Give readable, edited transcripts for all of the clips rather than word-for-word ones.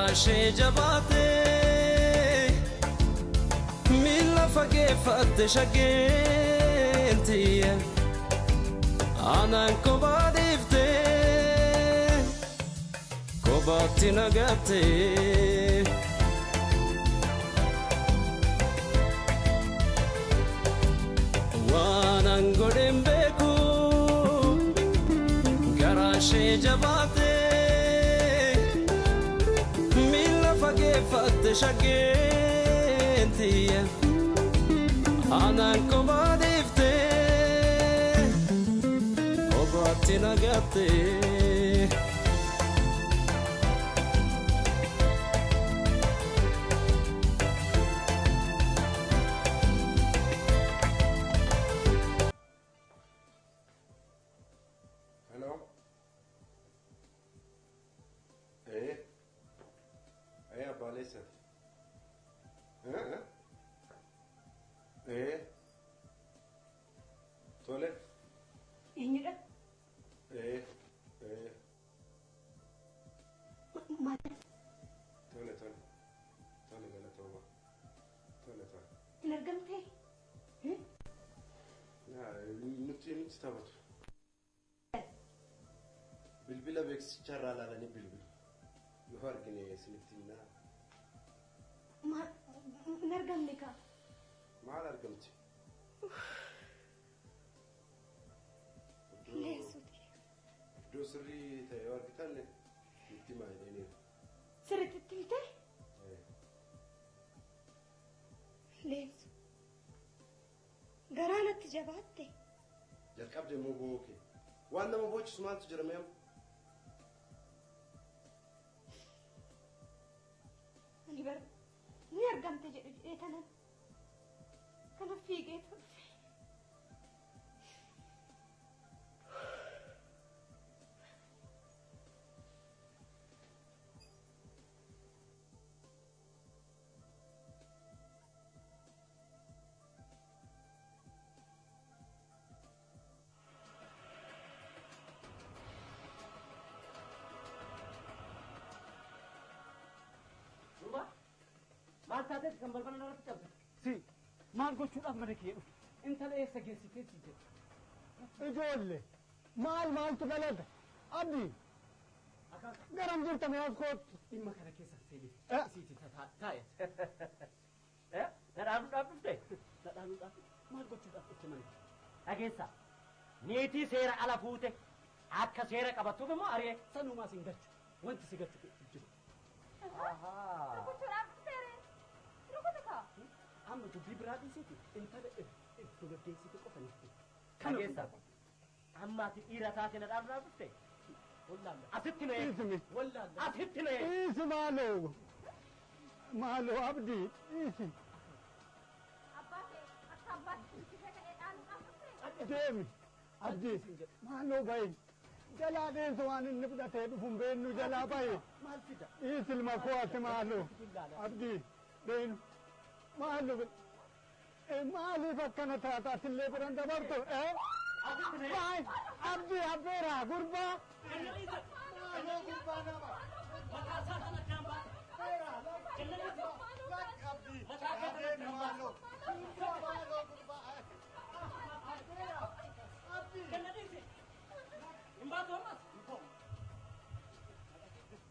Garaa ishee jabaatee miila fageeffatte shaggeentiya anaan kophaa dhiiftee kophaatti nagattee. Waan an godhen beeku garaa ishee jabaatee miila fageeffatte shaggeentiya anaan kophaa dhiiftee kophaatti nagattee. Hello? Eh? Eh, abbaa leessati? Eh? Eh? Tole? Eenyudha? Eh? Eh? Maal? Tole, tole. Tole, galatooma. Tole, tole. Hin argamtee? Yaa, nutti taphatu. Bilbila beeksisicharraa ilaalanii bilbilu. Yoo argine isinitti himnaa. Maal? Hin argamne kaa? Maal argamti? Leensuuti. Iddoo sirrii ta'e yoo argitan nutti himaa jedhaniiru. Sirriitti itti himtee? Eh. Leensu. Garaa natti jabaatte. Jalqabde immoo bo'oo kee. Waan nama boochisu maaltu jira mee amma? Ani bar ni argamte jedhu jedhee tanan kana fiigee dhufe. Duuba maal taateeti kan balbala irratti cabse? Si maal gochuudhaaf mana kee dhufe? Intala eessa geessitee si jedhe? Ijoollee maal maaltu dhalate? Abdii Akaaka garam jirta mee as kootu? Dhimma kana keessa seenee Eh. isiiti taa'e. Na dhaaluudhaaf dhufte? Na dhaaluudhaaf maal gochuudhaaf dhufte mana kee? Dhageessaa niitii seera ala fuute akka seera qabattuuf immoo ari'e. Sanumaa sin galchu wanti si galchu jiru. Rukuchuudhaaf dhufteere. Rukutu kaa? Amma dubbii biraa dhiisiiti intala iddoo gaggeessite qofa ni dhufte. Dhageessaa amma ati dhiira taate na dhaaluudhaaf dhufte? Asitti na eegi. Dhiisimi. Asitti na eegi. Dhiisi maaloo. Maaloo Abdii dhiisi. Abbaa kee akka abbaatti dubbisee ka'ee dhaaluudhaaf dhuftee? Deemi. Abdii maaloo bahi. Jalaa dheessa waan inni fudhatee dhufu hin beeknu jalaa bahi. Maal fida? Dhiisi ilma koo ati maaloo. Abdii deemi. Maaloo. Maaliif akkana taata atillee biran dabartu? Eh? Baay Abdii abbeeraa gurbaa. Maaloo gurbaa nama.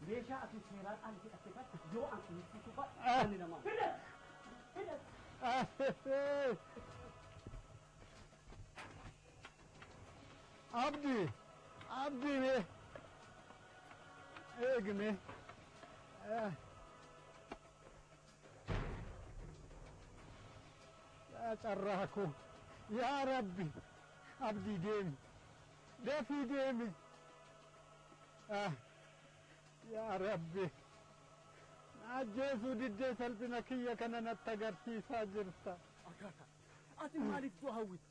Meeshaa ati seeraan ala hidhatte kana yoo an dhiyeessitu baadhe ani namaa. Abdii Abdii mee eegi mee. Yaa carraa koo yaa Rabbi Abdii deemi dafii deemi. Yaa Rabbi na ajjeesuu diddee salphina kiyya kana natti agarsiisaa jirta. Akaaka ati maaliif du'a hawwita?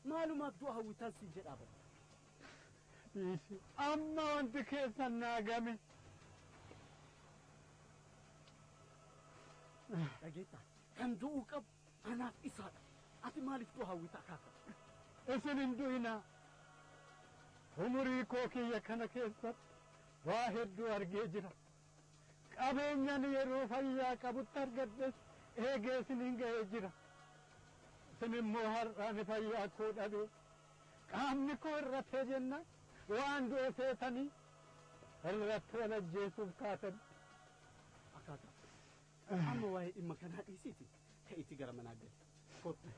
Maalumaaf du'a hawwitan si jedhaa bara. Dhiisi amma wanti keessan naa game. Dhageettaa kan du'uu qabu anaaf isaadha. Ati maaliif du'a hawwita akaaka? Isin hin du'inaa. Umurii koo kiyya kana keessatti waa hedduu argee jira. Qabeenyaan yeroo fayyaa qabutti argadhes eegee isiniin ga'ee jira. Isin immoo har'aan fayyaa koo dhabee qaamni koo irratee jennaan waan du'e seetanii irratti wal ajjeesuuf kaatan. Akaakaa amma waa'ee dhimma kanaa dhiisiiti ka'iitii gara manaa gali. Kottu.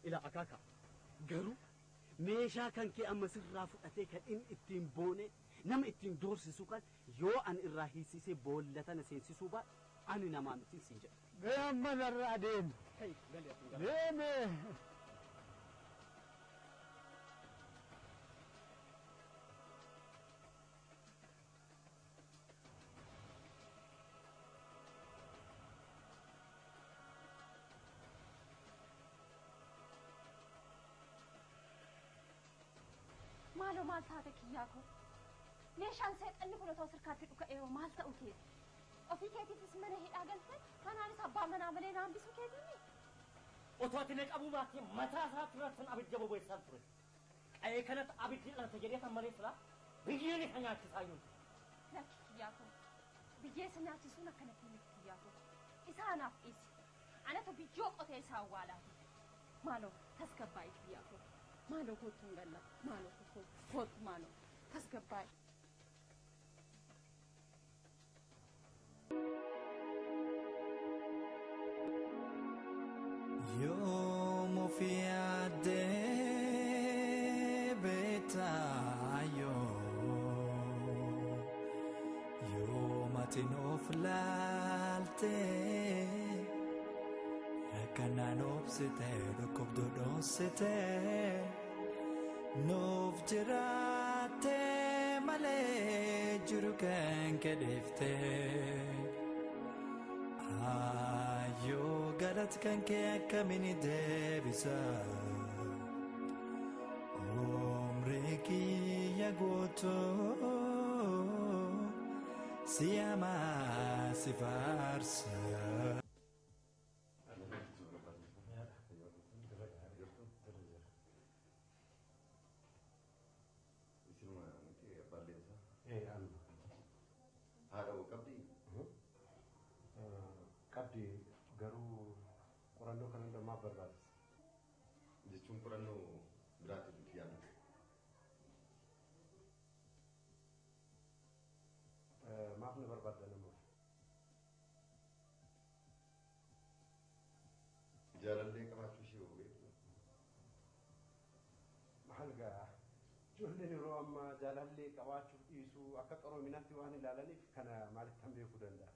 Ilaa akaakaa garuu meeshaa kan kee amma sirraa fudhatee kan inni ittiin boone nama ittiin doorsisu kan yoo an irraa hiisisee boolla tana seensisuu baadhe ani namaa miti siin jedha. Mee amma narraa deemi. Ka'i gali ati gara. Deeme. Maaloo maal taate kiyyaa koo? Meeshaan seexanni kun otoo sirkaatti dhuka'ee hoo maal ta'u keeti? Ofii keetiifis mana hidhaa galte kanaanis abbaa manaa malee na hambisuu keetiini? Otoo ati na qabuu baattee mataa isaa turatti abidda bobeessaan ture. Qa'ee kanatti abiddi dhalate jedhee kan malee silaa biyyeen isa nyaachisaa jiru. Lakki kiyyaa koo. Biyyee isa nyaachisuun akkanatti miti kiyyaa koo. Isa anaaf dhiisi. Anatu biyyoo qotee isa awwaalaati. Maaloo tasgabbaa'i kiyyaa koo. Maaloo kootu hin galla. Maaloo kootu maaloo tasgabbaa'i. Yoom ofii yaaddee beektaa yoom ati nuuf laaltee rakkanaan obsitee dhukkubduu dhoositee nuuf jiraattee malee jiru kan kedheeftee. Ayyoo galata kan kee akkamiin deebisa? Umrii kiyya guutuu si hamaa si faarsa. Isinuma miti abbaan leensaa? Ee anuma. Haadha hoo qabdii? Qabdi garuu qorannoo kana hunda maaf barbaachisa? Jechuun qorannoo biraatiif nuti yaadnu. Maaf na barbaadda namoota? Jaalallee qabaachuu ishee hoo beektu? Maal gaa ijoolleen yeroo ammaa jaalallee qabaachuuf dhiisuu akka qaroominaatti waan ilaalaniif kana maalittan beekuu danda'a?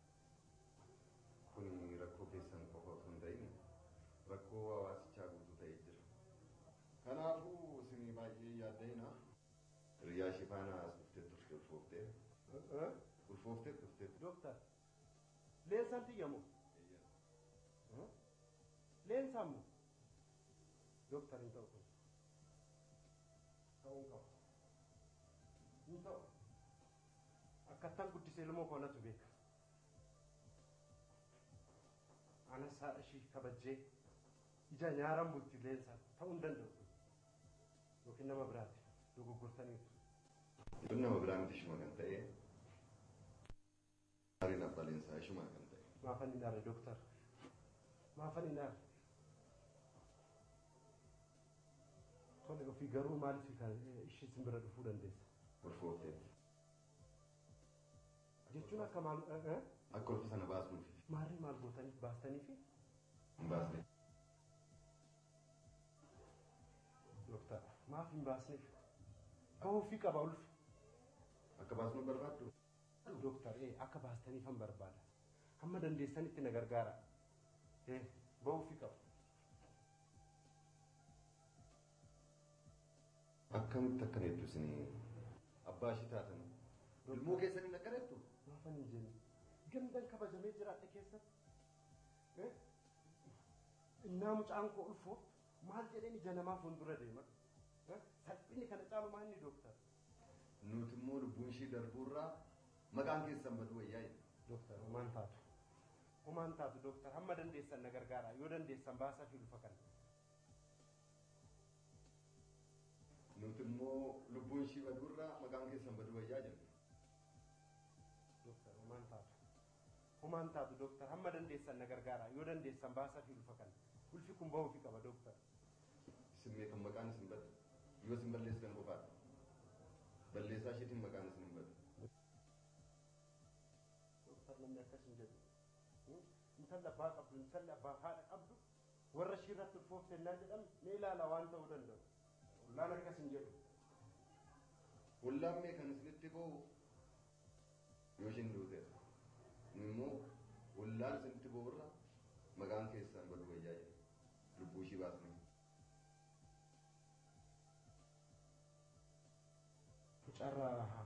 Kuni rakkoo keessan qofa osoo hin ta'in rakkoo hawaasichaa guutuu ta'ee jira. Kanaafuu isin baay'ee yaadda'ina. Hiriyaa ishee faana as dhuftee turte ulfooftee. Ulfooftee dhuftee. Dooktar, leensaan tiyya moo? Leensaan moo? Dooktar hin ta'u kun. Ta'uu hin qabu. Hin ta'u. Akkattaan guddisee ilmoo koo natu beeka. Anas haadha ishii kabajjee ija nyaaraan bulti leensaan ta'uu hin danda'u kun. Yookiin nama biraati dogoggortaniitu. Kun nama biraa miti ishuma kan ta'e. Maariin abbaa leensaa ishuma kan ta'e. Maafan hin aarre dooktar. Maafan hin aarre. Tole ofii garuu maaliif kan ishee isin bira dhufuu dandeessa? Ulfoofteetti. Jechuun akka maal? Akka ulfa sana baasnuufi. Maarree maal gootaniif baastaniifi? Hin baasne. Dooktar maaf hin baasneef? Bahuu ofii qaba ulfi. Akka baasnu barbaaddu? Dooktar akka baastaniifan barbaada. Hamma dandeessanitti na gargaara. Bahuu ofii qaba. Akkamitti akkana jettu isinii abbaa ishii taatan ilmoo keessaniin akkana jettu? Maafan hin jenne. Gandan kabajamee jiraadhe keessatti. Innaa mucaan koo ulfooftu maal jedheen ija namaa fuuldura deema? Salphinni kana caalu maal inni dooktar? Nuti immoo lubbuun ishii darbuurraa maqaan keessan baduu wayyaa jenna. Dooktar homaan taatu. Homaan taatu dooktar hamma dandeessan na gargaara yoo dandeessan baasaa fi ulfa kana. Nuti immoo lubbuun ishii baduurraa maqaan keessan baduu wayyaa jenna. Dooktar homaan Homaan taatu dooktar, hamma dandeessan na gargaara. Yoo dandeessan baasaa fi ulfa kana. Ulfi kun bahuufi qaba dooktar. Isin mee kan maqaan isin bade yoo isin balleessitan qofaadha. Balleessaa isheetiin maqaan isin hin badu. Dooktar, namni akkas hin jedhu. Intalli abbaa qabdu, intalli abbaa haadha qabdu warra ishii irratti ulfoofte ennaa jedhamu mee ilaala waan ta'uu danda'u. Ollaan akkas hin jedhu. Ollaan mee kan isinitti boo'u yoo isheen duuteedha. Nu immoo ollaan isinitti boo'urra maqaan keessan badu wayyaa jedhe. Lubbuu ishii baasnee. Mucaarraa